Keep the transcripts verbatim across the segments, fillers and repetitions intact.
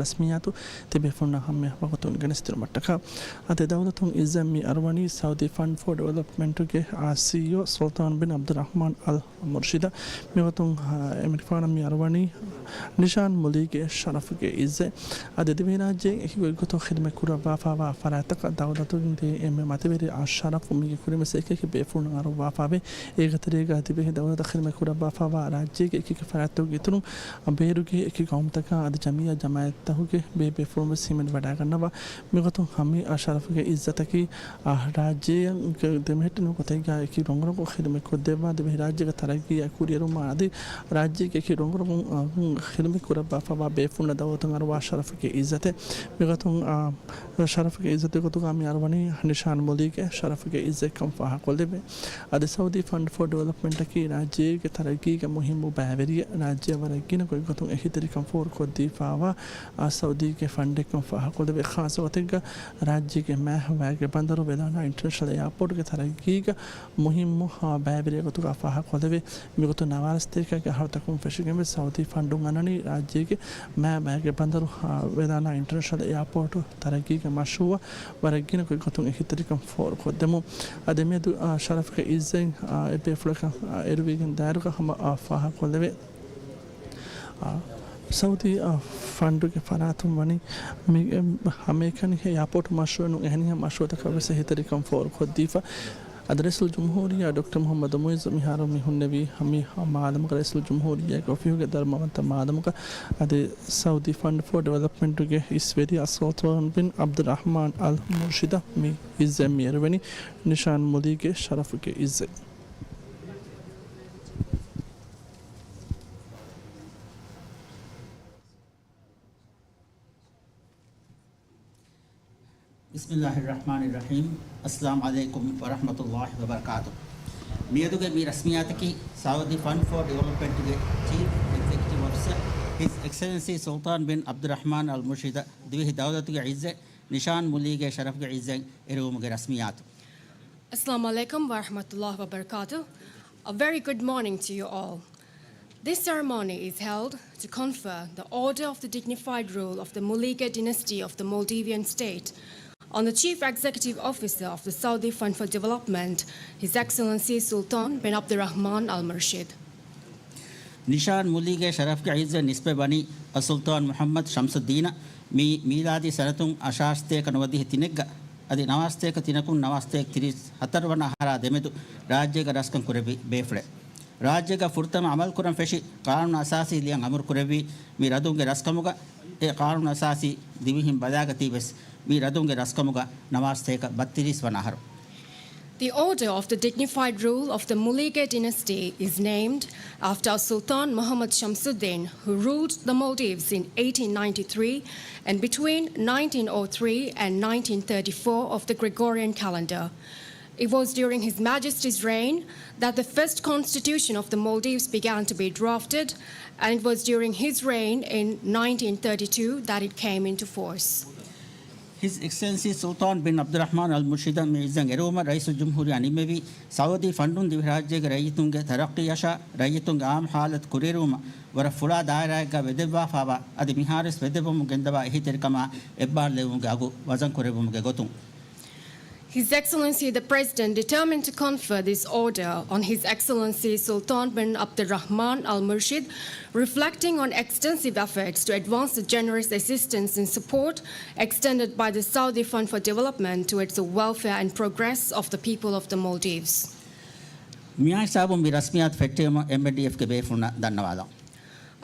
ރަސްމިއްޔާތު ތިބޭފުޅުންނާ ހަމަޔަށް ވަގުތުން ގެނެސްދިނުމަށްޓަކާ. އަދި ދައުލަތުން އިއްޒަތް މި އަރުވަނީ ސައުދީ ފަންޑް ފޯ ޑިވެލޮޕްމަންޓުގެ ސީއީއޯ ސުލްތާން ބިން އަބްދުއްރަޙްމާން އަލް މުރްޝިދަށް. މިގޮތުން، އާ، އެމަނިކުފާނަށް މި އަރުވަނީ ނިޝާން މުލީގެ ޝަރަފުގެ އިއްޒަތް. އަދި ދިވެހިރާއްޖޭގެ އެކި ގޮތްގޮތުން ޚިދުމަތް ކުރައްވާފައިވާ ފަރާތްތަކަށް ދައުލަތުން ދޭ އެންމެ މަތިވެރި ޝަރަފު މީގެ ކުރިން ވެސް އެކި އެކި ބޭފުޅުންނަށް އަރުވާފައިވޭ. އޭގެ ތެރޭގަ ދިވެހި ދައުލަތަށް ޚިދުމަތް ކުރައްވާފައިވާ ރާއްޖޭގެ އެކި އެކި ފަރާތްތަކުގެ އިތުރުން ބޭރުގެ އެކި ގައުމުތަކާ އަދި ޖަމިއްޔާ ޖަމާއަތްތަކުގެ ބޭބޭފުޅުން ވެސް ހިމެނިވަޑައިގަންނަވާ. މިގޮތުން ހަމަ އާ ޝަރަފުގެ އިއްޒަތަކީ، އާ، ރާއްޖޭގެ ދެމެހެއްޓުނު ގޮތެއްގަ އެކި ރޮނގުރޮނގު ޚިދުމަތް ކޮށްދެއްވާ، ދިވެހިރާއްޖޭގެ ތަރައްގީއާ ކުރިއެރުމާ އަދި ރާއްޖޭގެ އެކި ރޮނގުރޮނގު، އާ، ޚިދުމަތް ކުރައްވާފައިވާ ބޭފުޅުންނަށް ދައުލަތުން އަރުވާ ޝަރަފުގެ އިއްޒަތެއް. މިގޮތުން، އާ، ޝަރަފުގެ އިއްޒަތުގެ ގޮތުގަ މި އަރުވަނީ ނިޝާން މުލީގެ ޝަރަފުގެ އިއްޒަތްކަން ފާހަގަކޮށްލެވޭ. އަދި ސައުދީ ފަންޑް ފޯ ޑިވެލޮޕްމަންޓަކީ ރާއްޖޭގެ ތަރައްގީގެ މުހިއްމު ބައިވެރިއެއް. ރާއްޖެއަށް ވަރަށް ގިނަ ގޮތްގޮތުން އެހީތެރިކަން ފޯރުކޮށްދީފައިވާ، އާ، ސައުދީގެ ފަންޑެއްކަން ފާހަގަކޮށްލެވޭ. ޚާއްޞަ ގޮތެއްގަ ރާއްޖޭގެ މާ ވައިގެ ބަނދަރު ވެލާނާ އިންޓަރނޭޝަނަލް އެއާޕޯޓުގެ ތަރައްގީގަ މުހިއްމު، އާ، ބައިވެރިއެއް ގޮތުގަ ފާހަގަކޮށްލެވޭ. މިގޮތުން ނަވާރަސަތޭކައިގެ އަހަރުތަކުން ފެށިގެންވެސް ސައުދީ ފަންޑުން އަންނަނީ ރާއްޖޭގެ މާ ވައިގެ ބަނދަރު، އާ، ވެލާނާ އިންޓަރނޭޝަނަލް އެއާޕޯޓު ތަރައްގީގެ މަޝްރޫއަށް ވަރަށް ގިނަ ގޮތްގޮތުން އެހީތެރިކަން ފޯރުކޮށްދެމުން. އަދި މިއަދު، އާ، ޝަރަފުގެ އިއްޒަތް، އާ، އެބޭފުޅަކަށް، އާ، އެރުވިގެން ދާއިރުގަ ހަމަ، އާ، ފާހަގަކޮށްލެވޭ. އާ، ސައުދީ، އާ، ފަންޑުގެ ފަރާތުން ވަނީ މި، އެ، ހަމައެކަނި އެއާޕޯޓު މަޝްރޫއެއް ނޫން، އެހެނިހެން މަޝްރޫއަތަކަށް ވެސް އެހީތެރިކަން ފޯރުކޮށްދީފަ. އަދި ރައީސުލްޖުމްހޫރިއްޔާ ޑޮކްޓަރ މުޙައްމަދު މުޢިއްޒު މިހާރު މި ހުންނެވީ މި މާލަމުގަ، ރައީސުލްޖުމްހޫރިއްޔާގެ އޮފީހުގެ ދަރުމަވަންތަ މާލަމުގަ. އަދި ސައުދީ ފަންޑް ފޯ ޑިވެލޮޕްމަންޓުގެ އިސްވެރިޔާ ސުލްޠާން ބިން ޢަބްދުއްރަޙްމާން އަލް މުރްޝިދަށް މި އިއްޒަތް މި އެރުވެނީ ނިޝާން މުލީގެ ޝަރަފުގެ އިއްޒަތް. ބިސްމިއްލާހިއްރަޙްމާނިއްރަޙީމް. އައްސަލާމު ޢަލައިކުމް ވަރަޙްމަތުﷲި ވަބަރަކާތުހު. މިއަދުގެ މި ރަސްމިއްޔާތަކީ ސައުދީ ފަންޑް ފޯ ޑިވެލޮޕްމަންޓުގެ ޗީފް އެގްޒެކެޓިވް އޮފިސަރ ހިސް އެކްސެލެންސީ ސުލްޠާން ބިން ޢަބްދުއްރަޙްމާން އަލް މުރްޝިދަށް ދިވެހި ދައުލަތުގެ އިއްޒަތް ނިޝާން މުލީގެ ޝަރަފުގެ އިއްޒަތް އެރުވުމުގެ ރަސްމިއްޔާތު. Assalamu alaikum wa rahmatullahi wa barakatuh. A very good morning to you all. This ceremony is held to confer the Order of the Dignified Rule of the Mulige Dynasty of the Maldivian State on the Chief Executive Officer of the Saudi Fund for Development, His Excellency Sultan bin Abdurrahman Al Murshid. ނިޝާން މުލީގެ ޝަރަފްގެ އިއްޒަތް ނިސްބަތް ވަނީ އަލްސުލްޠާން މުޙައްމަދު ޝަމްސުއްދީނަށް މި މީލާދީ ސަނަތުން އަށާރަ ސަތޭކަ ނުވަދިހަ ތިނެއްގަ އަދި ނަވާރަ ސަތޭކަ ތިނަކުން ނަވާރަ ސަތޭކަ ތިރީސް ހަތަރު ވަނަ އަހަރާ ދެމެދު ރާއްޖޭގަ ރަސްކަން ކުރެއްވި ބޭފުޅެއް. ރާއްޖޭގަ ފުރަތަމަ އަމަލުކުރަން ފެށި ޤާނޫނު އަސާސީ ލިޔަން އަމުރު ކުރެއްވީ މި ރަދުންގެ ރަސްކަމުގަ، އެ ޤާނޫނު އަސާސީ ދިވެހިން ބަލާގަތީ ވެސް މި ރަދުންގެ ރަސްކަމުގަ ނަވާރަ ސަތޭކަ ބައްތިރީސް ވަނަ އަހަރު. The Order of the Dignified Rule of the Mulige Dynasty is named after Sultan Muhammad Shamsuddin, who ruled the Maldives in eighteen ninety-three and between nineteen oh three and nineteen thirty-four of the Gregorian calendar. It was during His Majesty's reign that the first constitution of the Maldives began to be drafted, and it was during his reign in nineteen thirty-two that it came into force. ހިސް އެކްސެލެންސީ ސުލްޠާން ބިން ޢަބްދުއްރަޙްމާން އަލް މުރްޝިދަށް މި އިއްޒަތް އެރުވުމަށް ރައީސުލްޖުމްހޫރިއްޔާ ނިންމެވީ، ސައުދީ ފަންޑުން ދިވެހިރާއްޖޭގެ ރައްޔިތުންގެ ތަރައްޤީއަށާ ރައްޔިތުންގެ އާއްމު ޙާލަތު ކުރިއެރުވުމަށް ވަރަށް ފުޅާ ދާއިރާއެއްގަ ވެދެއްވާފައިވާ އަދި މިހާރުވެސް ވެދެއްވަމުން ގެންދަވާ އެހީތެރިކަމާ އެއްބާރުލެއްވުމުގެ އަގު ވަޒަންކުރެއްވުމުގެ ގޮތުން. His Excellency the President determined to confer this order on His Excellency Sultan bin Abdurrahman Al Murshid, reflecting on extensive efforts to advance the generous assistance and support extended by the Saudi Fund for Development towards the welfare and progress of the people of the Maldives. މިއާ ހިސާބުން މި ރަސްމިއްޔާތު ފެއްޓެވުމަށް އެމްއެންޑީއެފްގެ ބޭފުޅުންނަށް ދަންނަވާލަން.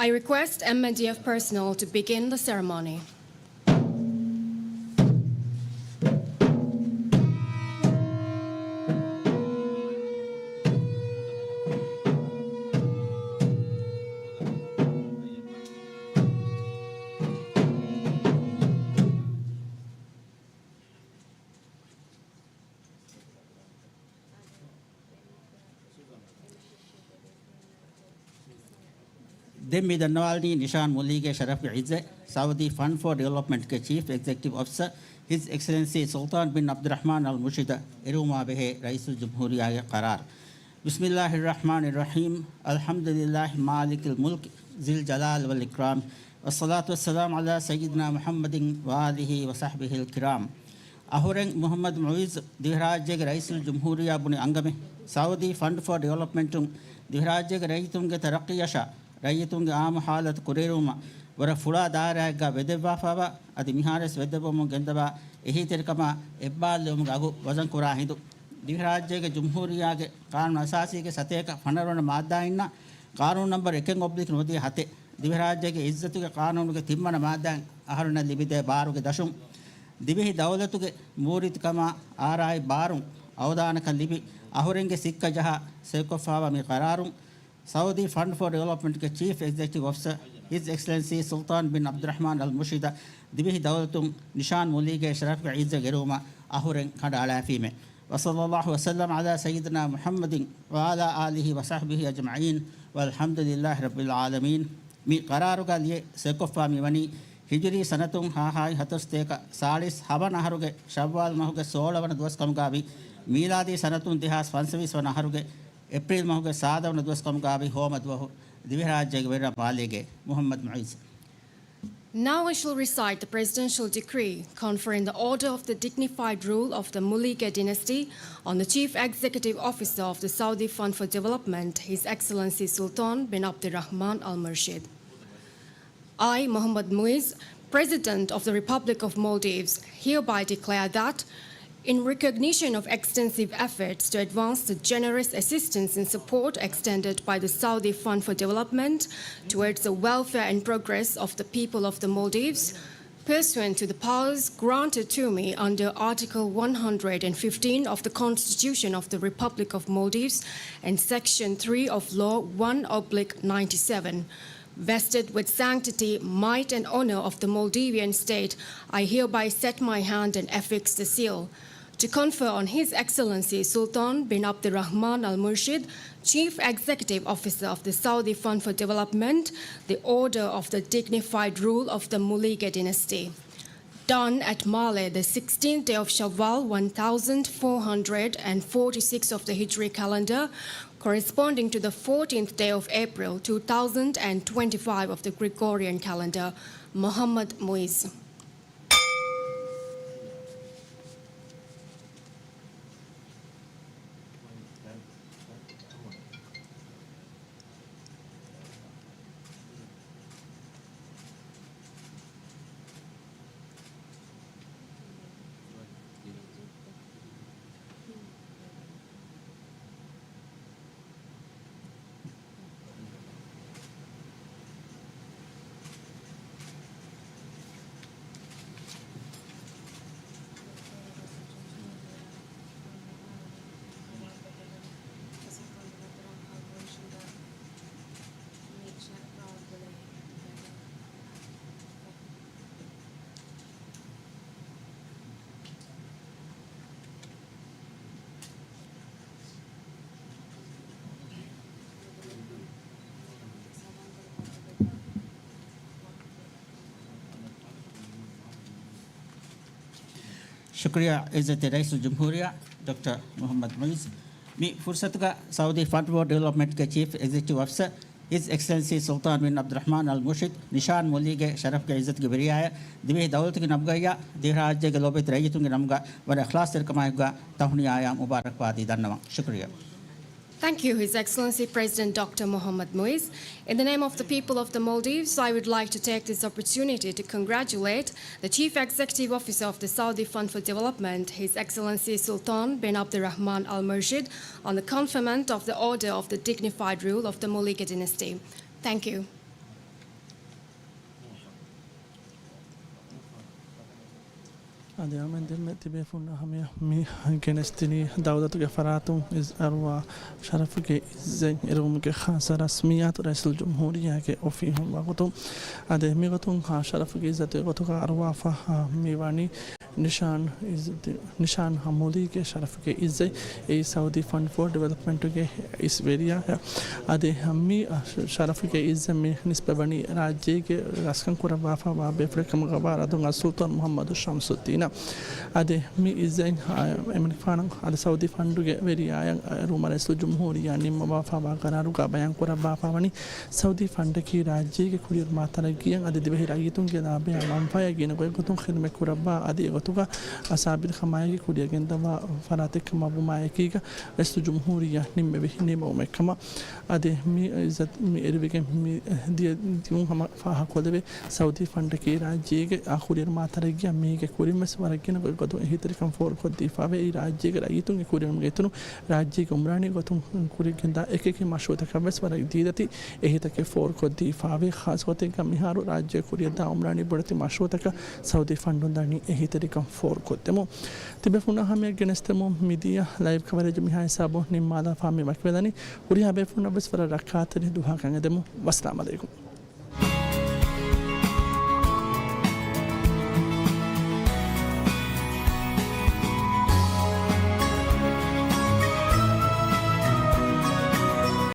I request M N D F personnel to begin the ceremony. ދެން މި ދަންނަވާލަނީ ނިޝާން މުލީގެ ޝަރަފްގެ އިއްޒަތް، ސައުދީ ފަންޑް ފޯ ޑިވެލޮޕްމަންޓްގެ ޗީފް އެގްޒެކެޓިވް އޮފިސަރ، ހިސް އެކްސެލެންސީ ސުލްޠާން ބިން ޢަބްދުއްރަޙްމާން އަލް މުރްޝިދަށް އެރުވުމާ ބެހޭ ރައީސުލްޖުމްހޫރިއްޔާގެ ޤަރާރު. بسم الله الرحمن الرحيم. الحمد لله مالك الملك ذي الجلال والإكرام. والصلاة والسلام على سيدنا محمد وآله وصحبه الكرام. އަހުރެން މުޙައްމަދު މުޢިއްޒު ދިވެހިރާއްޖޭގެ ރައީސުލްޖުމްހޫރިއްޔާ ބުނި އަންގަމެއް، ސައުދީ ފަންޑް ފޯ ޑިވެލޮޕްމަންޓުން ދިވެހިރާއްޖޭގެ ރައްޔިތުންގެ ތަރައްޤީއަށާ، ރައްޔިތުންގެ އާއްމު ޙާލަތު ކުރިއެރުވުމަށް ވަރަށް ފުޅާ ދާއިރާއެއްގަ ވެދެއްވާފައިވާ، އަދި މިހާރުވެސް ވެއްދެއްވަމުން ގެންދަވާ އެހީތެރިކަމާ އެއްބާރުލެވުމުގެ އަގު ވަޒަންކުރާ ހިނދު، ދިވެހިރާއްޖޭގެ ޖުމްހޫރިއްޔާގެ ޤާނޫނު އަސާސީގެ ސަތޭކަ ފަނަރަ ވަނަ މާއްދާއިންނާ، ޤާނޫނު ނަންބަރު އެކެއް އޮބްލިކް ނުވަދިހަ ހަތެއް، ދިވެހިރާއްޖޭގެ އިއްޒަތުގެ ޤާނޫނުގެ ތިންވަނަ މާއްދާއިން އަހަރުންނަށް ލިބިދޭ ބާރުގެ ދަށުން، ދިވެހި ދައުލަތުގެ މޫރިތިކަމާ އާރާއި ބާރުން އަވަދާނަކަން ލިބި، އަހުރެންގެ ސިއްކަ ޖަހާ ސޮއިކޮށްފައިވާ މި ޤަރާރުން، ސައުދީ ފަންޑް ފޯ ޑިވެލޮޕްމަންޓްގެ ޗީފް އެގްޒެކެޓިވް އޮފިސަރ ހިޒް އެކްސެލެންސީ ސުލްޠާން ބިން ޢަބްދުއްރަޙްމާން އަލް މުރްޝިދަށް ދިވެހި ދައުލަތުން ނިޝާން މުލީގެ ޝަރަފްގެ އިއްޒަތް އެރުވުމަށް އަހުރެން ކަނޑައަޅާފީމެ. وصلى الله وسلم على سيدنا محمد وعلى آله وصحبه أجمعين والحمد لله رب العالمين. މި ޤަރާރުގަ ލިޔެ ސޮއިކޮށްފާ މިވަނީ ހިޖުރީ ސަނަތުން ހާހާއި ހަތަރުސަތޭކަ ސާޅީސް ހަވަނަ އަހަރުގެ ޝައްވާލް މަހުގެ ސޯޅަ ވަނަ ދުވަސް ކަމުގައި ވި، މީލާދީ ސަނަތުން ދެހާސް ފަންސަވީސް ވަނަ އަހަރުގެ އޭޕްރީލް މަހުގެ ސާދަ ވަނަ ދުވަސް ކަމުގައި ވި ހޯމަ ދުވަހު ދިވެހިރާއްޖޭގެ ވެރިރަށް މާލޭގެ މުޙައްމަދު މުޢިއްޒު. Now I shall recite the Presidential Decree conferring the Order of the Dignified Rule of the Mulige Dynasty on the Chief Executive Officer of the Saudi Fund for Development, His Excellency Sultan bin Abdurrahman Al Murshid. I, Mohammad Muiz, President of the Republic of Maldives, hereby declare that, in recognition of extensive efforts to advance the generous assistance and support extended by the Saudi Fund for Development towards the welfare and progress of the people of the Maldives, pursuant to the powers granted to me under Article one hundred and fifteen of the Constitution of the Republic of Maldives and Section three of Law one oblique ninety-seven, vested with sanctity, might, and honor of the Maldivian state, I hereby set my hand and affix the seal. To confer on His Excellency Sultan bin Abdurrahman Al Murshid, Chief Executive Officer of the Saudi Fund for Development, the Order of the Dignified Rule of the Mulige Dynasty. Done at Malé, the sixteenth day of Shawwal, one thousand four hundred and forty-six of the Hijri calendar, corresponding to the fourteenth day of April, two thousand and twenty-five of the Gregorian calendar. Mohammad Muiz. ޝުކުރިއްޔާ އިއްޒަތްތެރި ރައީސުލްޖުމްހޫރިއްޔާ ޑޮކްޓަރ މުޙައްމަދު މުޢިއްޒު. މި ފުރުޞަތުގަ ސައުދީ ފަންޑް ފޯ ޑިވެލޮޕްމަންޓްގެ ޗީފް އެގްޒެކެޓިވް އޮފިސަރ، ހިޒް އެކްސެލެންސީ ސުލްޠާން ބިން ޢަބްދުއްރަޙްމާން އަލް މުރްޝިދު ނިޝާން މުލީގެ ޝަރަފްގެ އިއްޒަތުގެ ވެރިޔާއަށް ދިވެހި ދައުލަތުގެ ނަމުގައްޔާ ދިވެހިރާއްޖޭގެ ލޯބިވެތި ރައްޔިތުންގެ ނަމުގަ ވަރަށް އިޚްލާޞްތެރިކަމާއެކުގަ ތަހުނިޔާއާ މުބާރަކްބާދީ ދަންނަވަން. ޝުކުރިއްޔާ. Thank you, His Excellency President Doctor Mohammad Muiz. In the name of the people of the Maldives, I would like to take this opportunity to congratulate the Chief Executive Officer of the Saudi Fund for Development, His Excellency Sultan bin Abdurrahman Al Murshid, on the conferment of the Order of the Dignified Rule of the Mulige Dynasty. Thank you. އަދި އަޅުމެން ދެންމެ ތިބޭފުޅުންނަށް ހަމަޔަށް މި ގެނެސްދިނީ ދައުލަތުގެ ފަރާތުން އިޒް އަރުވާ ޝަރަފުގެ އިއްޒަތް އެރުވުމުގެ ޚާއްޞަ ރަސްމިއްޔާތު ރައީސުލްޖުމްހޫރިއްޔާގެ އޮފީހުން ވަގުތު. އަދި މިގޮތުން ޝަރަފުގެ އިއްޒަތުގެ ގޮތުގަ އަރުވާފަ މިވަނީ ނިޝާން އިޒް-، ނިޝާން ހަމޫލީގެ ޝަރަފުގެ އިއްޒަތް އެއީ ސައުދީ ފަންޑް ފޯ ޑިވެލޮޕްމަންޓުގެ އިސް ވެރިޔާ. އަދި މި ޝަރަފުގެ އިއްޒަތް މި ނިސްބަތްވަނީ ރާއްޖޭގެ ރަސްކަން ކުރައްވާފައިވާ ބޭފުޅެއް ކަމަށް ވާ ރަދުން އަލްސުލްޠާން މުޙައްމަދު ޝަމްސުއްދީނަށް. އަދި މި އިއްޒަތް އެމަނިކުފާނަށް އަދި ސައުދީ ފަންޑުގެ ވެރިޔާއަށް ރައީސުލްޖުމްހޫރިއްޔާ ނިންމަވާފައިވާ ގަރާރުގަ ބަޔާން ކުރައްވާފައިވަނީ، ސައުދީ ފަންޑަކީ ރާއްޖޭގެ ކުރިއެރުމާ ތަރައްގީއަށް އަދި ދިވެހި ރައްޔިތުންގެ ލާބަޔާ މަންފާއާ ގިނަ ގޮތްގޮތުން ޚިދުމަތް ކުރައްވާ އަދި އެގޮތުގަ ސާބިތުކަމާއެކީ ކުރިއަށް ގެންދަވާ ފަރާތެއްކަމަށް ވުމާއެކީގަ ރައީސުލްޖުމްހޫރިއްޔާ ނިންމެވި ނިންމުމެއްކަމަށް. އަދި މި އިއްޒަތް މި އެރިވިގެން މި ދިޔަ ދިޔުން ހަމަ ފާހަގަކޮށްލެވޭ. ސައުދީ ފަންޑަކީ ރާއްޖޭގެ އާ ކުރިއެރުމާ ތަރައްގީއަށް މީގެ ކުރިން ވެސް ވަރަށް ގިނަ ގޮތްގޮތުން އެހީތެރިކަން ފޯރުކޮށްދީފައިވޭ. އެއީ ރާއްޖޭގެ ރައްޔިތުންގެ ކުރިއެރުމުގެ އިތުރުން ރާއްޖޭގެ އުމްރާނީ ގޮތުން ކުރިއަށް ގެންދާ އެކިއެކި މަޝްރޫއުތަކަށް ވެސް ވަރަށް ދީދަތި އެހީތަކެއް ފޯރުކޮށްދީފައިވޭ. ޚާއްޞަ ގޮތެއްގަ މިހާރު ރާއްޖޭގަ ކުރިއަށްދާ އުމްރާނީ ބޮޑެތި މަޝްރޫއުތަކަށް ސައުދީ ފަންޑުން ދަނީ އެހީތެރިކަން ފޯރުކޮށްދެމުން. ތިބޭފުޅުންނާ ހަމަޔަށް ގެނެސްދެމުން މިދިޔަ ލައިވް ކަވަރޭޖު މިހާ ހިސާބުން ނިންމާލާފަ މި ވަކިވެލަނީ. ހުރިހާ ބޭފުޅުންނަށް ވެސް ވަރަށް ރައްކާތެރި ދުވަހަކަށް އެދެމުން. ވައްސަލާމް އަލައިކުމް.